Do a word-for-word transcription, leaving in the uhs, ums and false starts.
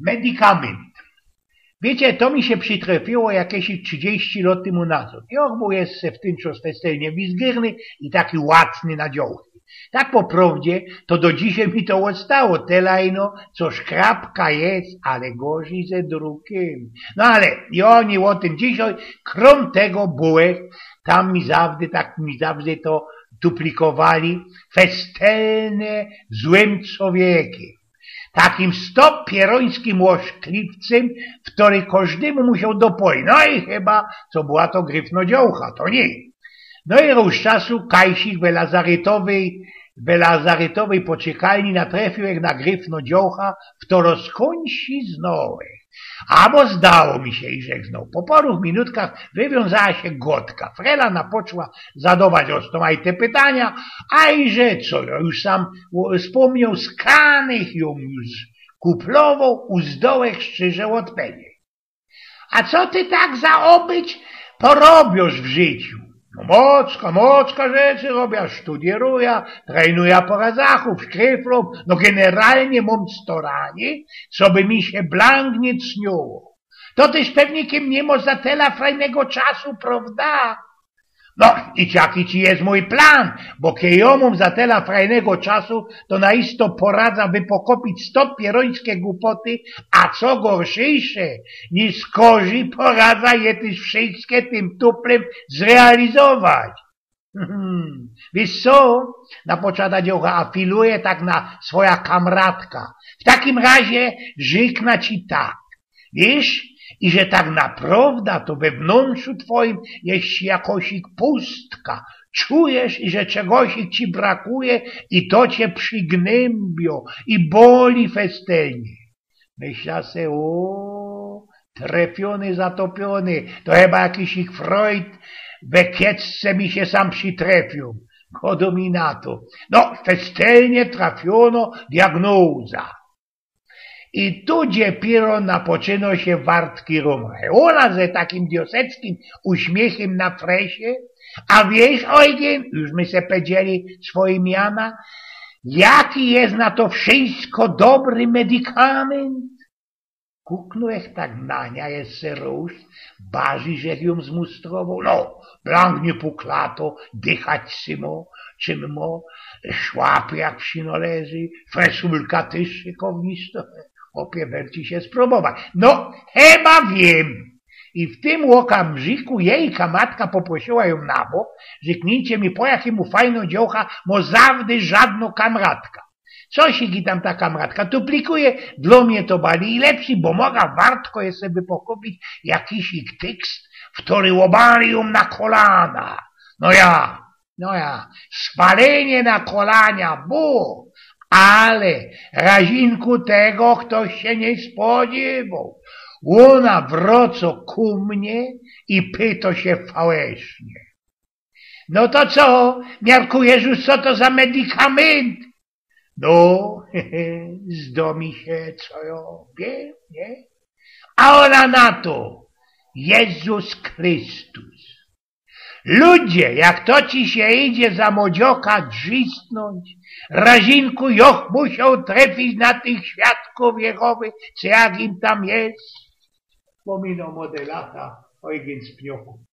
Medikament. Wiycie, to mi sie przitrefiyło jakeś trzidziści lot tymu nazod. I och, bōł jeszcze w tyn czas festelnie wizgyrny i taki łacny na dziołchy. Tak po prowdzie, to do dzisiej mi to ôstało. Tela ino, co szkrabka je, ale gorzyj ze drukym. No ale, jo niy ô tym dzisiej, krōm tego byłech, tam mi zawdy, tak mi zawdy to duplikowali, festelnie złym człowiekiym. Takim stopierońskim ôszkliwcym, kery kożdymu musioł dopoić. No i chyba, co była to gryfno dziołcha, to niy. No i rōs czasu kajsik we lazarytowyj, we lazarytowyj poczekalni natrefiłech na gryfno dziołcha, ftero skōndś znōłech. Abo zdało mi sie, iżech znōł. Po paruch minutkach wywiōnzała sie godka. Frela napoczła zadować roztōmajte pytania, a iże, co jo już sam spōmnioł, skanych jōm już kuplowoł, uzdołech szczyrze ôdpowiedzieć. A co ty tak za ôbyć porobiosz w życiu? No mocka, mocka rzeczy robia, sztudieruja, trenuja porazachōw, szkryflōm, no generalnie mōm staranie, coby mi sie blank niy cniło. To tyż pewnie niy mosz za tela frajnego czasu, prowda? No i jaki ci je mōj plan? Bo kej jo mōm za tela frajnego czasu, to na isto poradza wypokopić stopierońske głupoty, a co gorszejsze, niskorzij poradza je tyż wszyjske tym tuplym zrealizować. Wiysz co? Napoczła ta dziołcha, a filuje tak na swoja kamratka. W takim razie rzykna ci tak. Wiysz, iże tak na prowda to we wnōntrzu twojim je jakosik pustka. Czujesz, iże czegosik ci brakuje i to cie przignymbio i boli festelnie. Myśla se, ô, trefiōny, zatopiyny, to chyba jakisik Freud, we kiecce mi sie sam przitrefiył. Godōm i na to. No, festelnie trafiyno diagnoza. I tu dopiyro napoczyno sie wartki rumry. Ôna ze takim dioseckim uśmiechym na fresie, a wiysz, Ojgyn, już my se powiedzieli swojim miana, jaki je na to wszyjsko dobry medikament? Kuknōłech tak na niã jeszcze rōs, bardzij żech jōm zmustrowoł. No, blank niy puklato, dychać szymo, czymmo, szłapie jak przinŏleży, fresulka tyż szykownisto. Chopie, werci sie spróbować. No, chyba wiym. I w tym ôkamrziku jejka matka poprosyła jōm na bok, rzyknijcie mi, po jakimu fajno dziołcha mo zawdy żadno kamratka. Cosik i tam ta kamratka tu plikuje, dlŏ mie to bali i lepsi, bo moga wartko je se wypokupić jakisik tykst, ftōry ôbali jōm na kolana. No ja, no ja, spalynie na kolania było, ale razinku tego chtoś sie niy spodziywoł. Ôna wrŏco ku mie i pyto sie fałesznie: No to co, miarkujesz już, co to za medikament? No, zdŏ mi sie, co jo wiym, niy? A ôna na to: Jezus Krystus. Ludzie, jak to ci sie idzie za młodzioka drzisnōńć, razinku jŏch musioł trefić na tych świadkōw Jehowy, co jak im tam je. Spōminōm młode lata, Ojgyn z Pnioku.